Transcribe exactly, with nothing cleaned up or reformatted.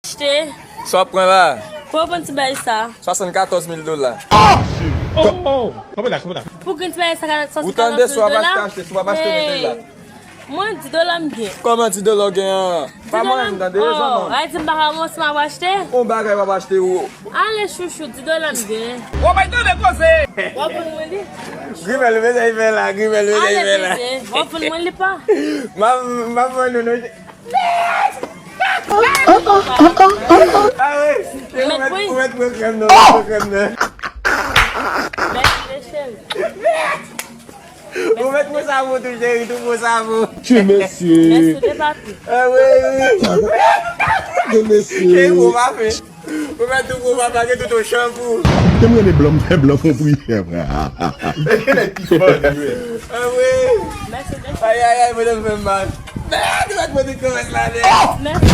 Achte. Sa w ap pran la? Pou w pran ti bagay sa? Swasannkatòz mil dola. Oh! Oh! Kanpe la, kanpe la. Pou gen ti bagay sa, swasannkatòz mil dola? Ou tande, si w ap achte, achte, si w ap achte, mete la. Mwen, dis dola m gen. Kòman dis dola w gen an? Pa mwen, m tande, zanmi. Ay, di m pa ka, mwen, si m ap achte? On bagay w ap achte, ou. Ale, chouchou, dis dola m gen. Ou pa tande koze. W ap vann mwen li? Grimèl, mete l fè la, Grimèl, mete l fè la. Ale, mete. W ap vann mwen li pa? M ap, m ap vann ou, non. Ah wi, ou mèt, ou mèt pran krèm nan, ou mèt pran krèm nan. Mèsi, cheri. Ou mèt pran savon tou, cheri, tou pran savon. Ti mesye. Mèsi de papi. Ah wi, wi. Ti mesye. Cheri, bon papi. Ou mèt tou pran papi, gen tout yon chanpou. Te m rele blan, m fè blan fon priyè. Nèg ki fò, wi. Ah wi. Mèsi de. Ay, ay, ay, mwen fè m mal. Mèt, ou mèt mwen te kòmans la, nèg. Mèsi.